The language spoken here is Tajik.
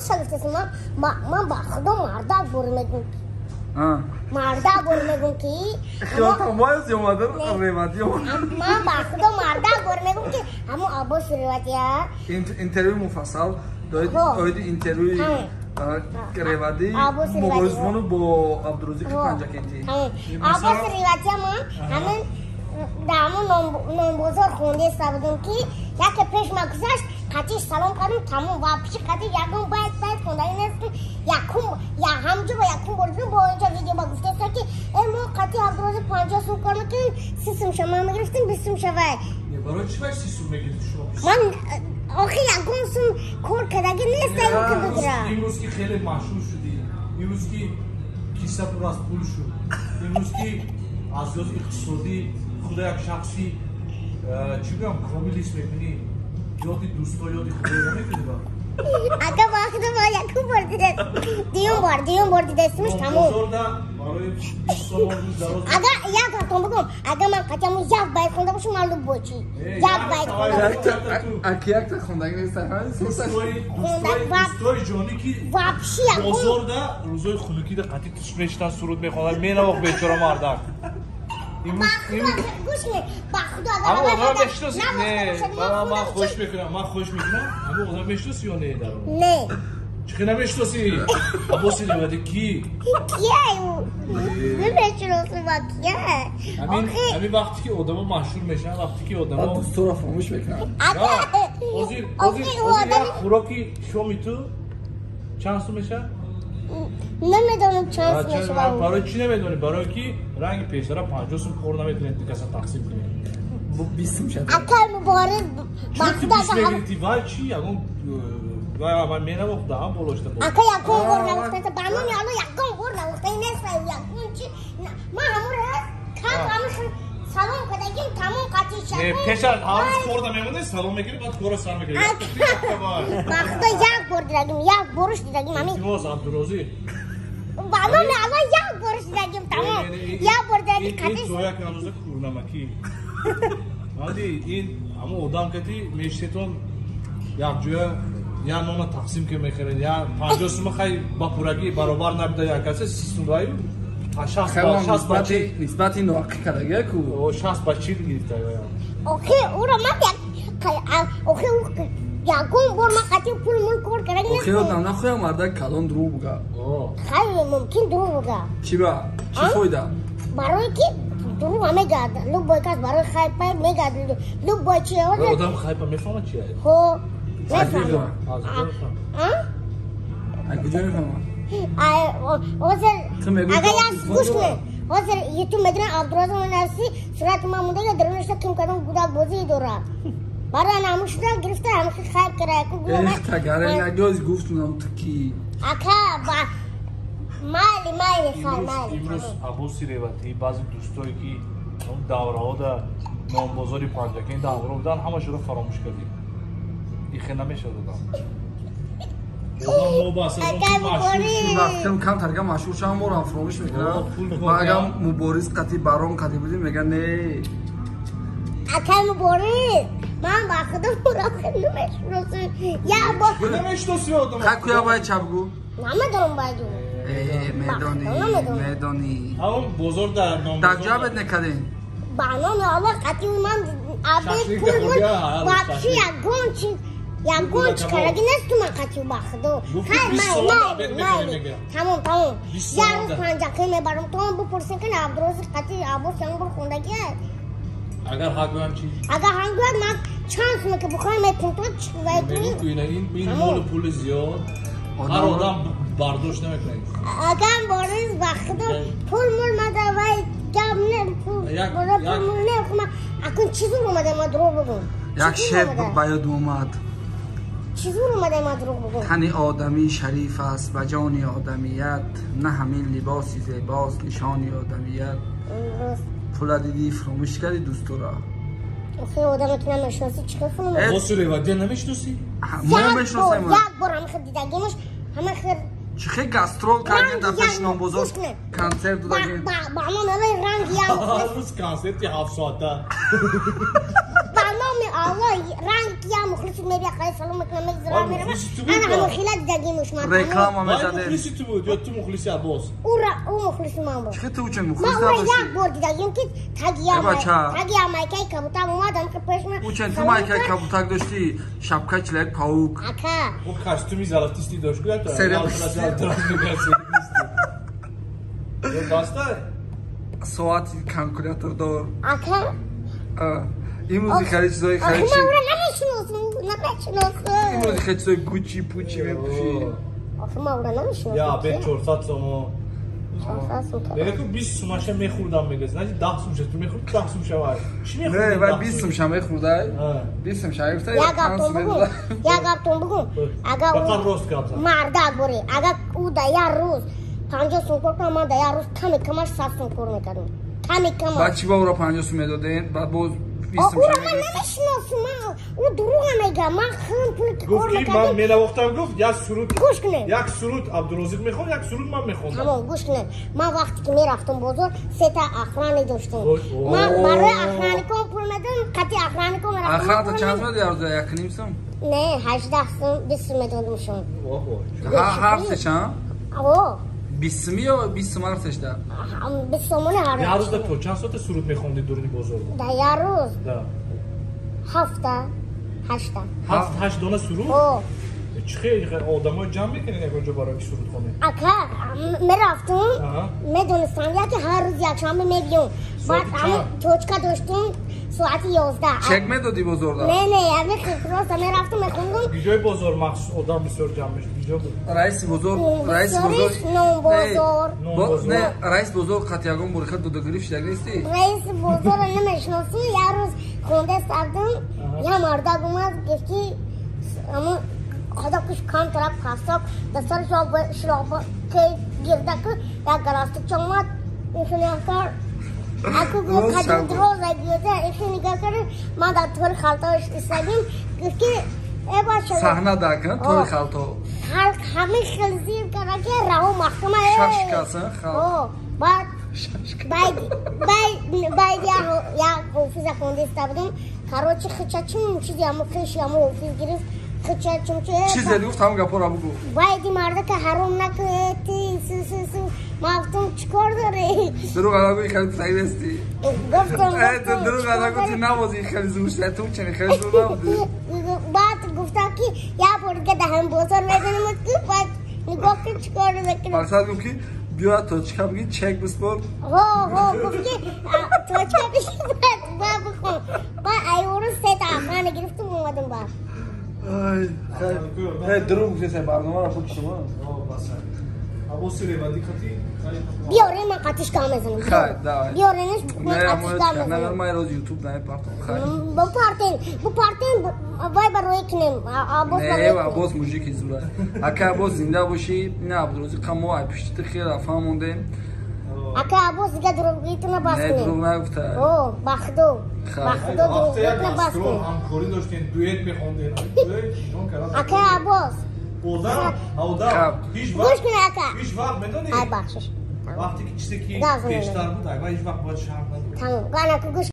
Гуфтасам, ман ба худо мардак бор мегум. Мардак бор мегум ки ман ба худо мардак бор мегум ки ҳамун Аббоси Реватия. Интервью муфассал доиди интервюи Ревади Муборизмону бо Абдурозиқи Панҷакентӣ. Аббоси Реватия ман ҳамин дар ҳамун номбозор хондаиста будем ки яке пеш ма гузашт, қатиш салом кардем, тамом. Вообще қати ягон байт байт хондаги нест ки якум я ҳамҷо ба якум бор дидем. Бо инҷа видео ба гуфтаиста ки э мо қати Абдурозиқ 50 сум кор мекунем, 30 сум ша ман мегирифтем, 20 сум ша вай. Барои чӣ вай 30 сум мегирифти шумо? Ман охи ягон сум кор кардаги нест ки бигирам. Имрӯз ки хеле машҳур шудӣ, имрӯз ки киса пур аз пул шуд, имрӯз ки аз лиҳози иқтисодӣ худо як шахси чӣ гӯям комил ҳис мекунӣ, ёди дӯсто, ёди худоро намекунӣ ба? Ака ба худо ма якум бор дидем, дуюм бор дидастимш, тамом. Бозорда барои 20 сомон рӯз дароз. Ага як ҳафтон бигӯм, ага ман қатиаму як байт хонда бошам, ман любой чи як байт хонда бошам. Аки якта хондаги нест. Дӯстои ҷонӣ ки вообще ягон бозорда рӯзои хунукида қатӣ туш мешитан, суруд мехонанд, менавохт бечора мардак. Ман хоҳиш мекунам, ман хоҳиш мекунам, ҳамон одам мешиносӣ ё не дар он? Не. Чӣ хел намешиносӣ? Аббоси Реватӣ ки? Кия ӯ? Намешиносам ва кия? Ҳамин вақте ки одамо машҳур мешаванд, вақте ки одамо дӯстора фаромӯш мекунанд. Ҳозир як хӯроки шоми ту чанд сум мешавад? Намедонам чанд сум мешавад. Барои чӣ намедонӣ? Барое ки ранги пештара 50 сум кор наметавонед каса тақсим кунед. 20 сум шад. Акай Мубориз ба худо мегирифти вай чӣ ягон вай менавохт даҳам болошта. Ака ягон бор навохта, ба номи Алло ягон бор навохта нест ягон чи. Ман ҳамун раз кам ҳамин салом кардагим, тамом қатиш шад. Пеша ҳар рӯз корда мемонед, салом мекунӣ, баъд корро сар мекунӣ. Ба худо як бор дидагим, як борш дидагим ҳамин. Илтимос, Абдурозиқ. Ба номи Алло як борш дидагим, тамом. Як бор дидагим қатиш. Ин то як андоза кӯрнамакӣ. Ҳади ин ҳамон одам кати мешитетон якҷоя я нона тақсим ки мехӯред, я 50 сума хай ба пурагӣ баробар набида як каса 30 сум ваю нисбати ноақӣ кардагия ку 60 ба 40 гирифта. Охи ӯро ман охи ягон бор ман қатӣ пул мул кор кардаги нест. Охи одам нахоям мардак калон дурӯғ буга. Хай мумкин дурӯғ буга. Чӣ ба? Чӣ фоида? Барое ки дурӯғ мегӯяд, любой кас барои хайпа мегӯяд, любой чи. Одам хайпа мефаҳмад чи? Ҳо, мефаҳмад. Аз куҷо мефаҳмад? Ҳозир агар як гӯш кунед, ҳозир ютуб медонад Абдураззоқ наси сурати ман мондаги дарунашда ким кадом гудак бозӣ дорад. Барои ҳамун шуда гирифта ҳамин хайп кара. Тагаре нагоз гуфтунам ту ки. Ака ба майли майли хай майли. Имрӯз Аббоси Реватӣ баъзе дӯстое ки он давраҳода номбозори Панҷакент давра буданд, ҳамашонро фаромӯш кардем. Ихе намешавад одам. Вақтам камтарга машҳур шавам, моро фаромӯш мекунад. Ва агар Мубориз қати барон қати будем, мегӯяд не. Акай Мубориз, ман ба худо моро намешиносам. Як бор намешиносӣ одам. Хай куя бай чап гӯ? Намедонам бай гӯ. Медонӣ, медонӣ. Ҳамон бозор дар ном дар ҷабет некардем. Ба номи Аллоҳ қати ман аби пул мул вообще ягон чи ягон чи кардаги нест ту ман қати ба худо. Хай майли майли тамом тамом. Як рӯз Панҷакент мебарам, то он бипурсем ки Абдурозиқ қати Аббос ягон бор хондаги аст. Агар ҳақ гӯям чи? Агар ҳақ гӯяд ман чанд сума ки бихоҳам метавонам то чи вай кунӣ. Ин молу пули зиёд ҳар одам бардошт намекунад. Агар Борис ба худо пул мул мада вай гап не пул мул не ман акун чӣ зур омада ман дурӯғ бигӯм. Як шеър ба ёдам омад. Чӣ зур омада ман дурӯғ бигӯм? Тани одамӣ шариф аст ба ҷони одамият, на ҳамин либоси зебост нишони одамият. Пула дидӣ фаромӯш кардӣ дӯстора. Охи одаме ки намешиносӣ чӣ хел фаромӯш? Аббоси Реватия намешиносӣ? Мо мешиносем. Як бор ҳамин хел дидагимаш, ҳамин хел Чӣ хел гастрол кардем дар пеши номбозор, консерт додагем. Ба номи Аллоҳ ранги як рӯз консерти 7 соата. Ба номи Аллоҳ ранги як мухлиси мебия хай салом мекунам, мегзарам меравам. Ана ҳамин хела дидагимаш ма. Реклама мезадем. Мухлиси ту буд ё ту мухлиси Аббос? Ӯ мухлиси ман буд. Чӣ ту чун мухлис набошӣ? Ман ӯро як бор дидагим ки таги майкаи кабутак омадам ки пеш ман. Ӯ чун ту майкаи кабутак доштӣ, шапкаи человек паук. Ака. Ӯ костюми золотистый дошт, гӯяд то. Баста? Соати калкулятор дор. Ака. Имрӯзи хеле чизои хеле. Ман ӯро намешиносам, намешиносам. Имрӯзи хеле чизои Гуччи пучи мепӯшӣ. Охи ман ӯро намешиносам. Я бе 400 сомон. 400 сом. Мега ку 20 сумаша мехӯрдам мега. Значит 10 сумша ту мехӯрд 10 сумша вай. Чӣ мехӯрд? Не, вай 20 сумша мехӯрдай. 20 сумша гуфта. Як гаптон бугум. Як гаптон бугум. Ага ӯ мардак бури. Ага ӯ да як рӯз 50 сум кор кунам, ман да як рӯз ками камаш 100 сум кор мекардам. Ками камаш. Баъд чӣ ба ӯро 50 сум медодем? Баъд боз ӯро ман намешиносам, ӯ дурӯға мега. Ман хун пули ки кор мекардам. Ман менавохтам, гуфт як суруд. Гӯш кунед. Як суруд Абдурозиқ мехонд, як суруд ман мехондам. Тамом, гӯш кунед. Ман вақте ки мерафтам бозор, сета охраник доштам. Ман барои охраникон пул медодам, қати охраникон мерафтам. Охраната чанд сум медодӣ? 1.5 сум? Не, 18 сум, 20 сум медодам шон. Ҳар се чанд? О. 20 сум ё 20 сум ҳар сешта? 20 сомони ҳар рӯз. Як рӯз то чанд соата суруд мехондӣ дуруни бозор? Да як рӯз? Да. 7, 8. 7-8 дона суруд? О. Чӣ хеле одамои ҷамъ мекунед ягон ҷо барои ки суруд хонед? Ака, мерафтум, медонистам яке ҳар рӯз якшанбе мебиём. Баъд ҳамон точка доштум соати 11. Чек медодӣ бозорда? Не, не, ами просто мерафтум, мехондум. Куҷои бозор махсус одам бисёр ҷамъ мешуд? Куҷо буд? Раиси бозор, раиси бозор. Нонбозор. Не, раис бозор қати ягон бурихат додагирифт шидаг нестӣ? Раиси бозорро намешиносӣ, як рӯз хонда сардум, як мардак омад, гуфт ки ҳамон худо куш кам тараф хасток, дастараш шилоба гирдаку, як галастуча омад, инхел кард. Аку гуфт қадим дуроза гирда, инхел нигоҳ кард, ман дар тори халтааш истадим, гуфт ки э бача. Саҳна дар кан тори халто. Ҳамин хел зир карда ки раҳо маҳкама. Шаш каса халт. Баъд баъд як ҳофиза хонда иста будем. Короче, хича чун чизи ҳамо хиши ҳамо ҳофиз гирифт. Чизе гуфт, ҳамон гапҳоро бугӯ. Байди мардака ҳаром накунед, ти су. Ман гуфтам чӣ кор дорӣ? Дурӯғ нагӯ, хеле писак нестӣ. Гуфтам. Дурӯғ нагӯ, ту навозӣ хеле зур шуда, ту чунин хеле зур набудӣ. Баъд гуфтам ки як бор дига дар ҳамин бозор мебинамат ки баъд нигоҳ кун чӣ кор мекунӣ. Мақсад гуфт ки биё точка бигир, чек биспор. Ҳо, ҳо, гуфт ки точка бигир, баъд бихон. Баъд айвору сета охрана гирифтум омадам баъд. Ай, хай, дурӯғ гуфтеса барномаро пук шумо. Аббоси ревади қати? Биёрен ман қатиш гап мезанам. Хай, давай. Биёренш ман қатиш гап мезанам. Не, ман рӯз ютуб намепартом. Хай. Бупартен, бупартен, вай барои кунем. Аббос Не, Аббос мужики зура. Ака Аббос зинда бошӣ, не Абдурозиқ мо ай пишти ту хеле фаҳм мондем. Ака Аббос дига дурӯғгӯитона бас Не, кунем. дурӯғ нагуфта. О, ба худо. Ба худо дурӯғгӯитона бас кунем. Ҳамкорӣ доштем, дуэт мехондем. Ака Аббос. Одам, одам, ҳеҷ вақт. Гӯш кун ака. Ҳеҷ вақт медонӣ? Ай бахшиш. Вақте ки чизе ки пештар буд, ай ҳеҷ вақт бояд шарм надошт. Тамом. Ганаку гӯш.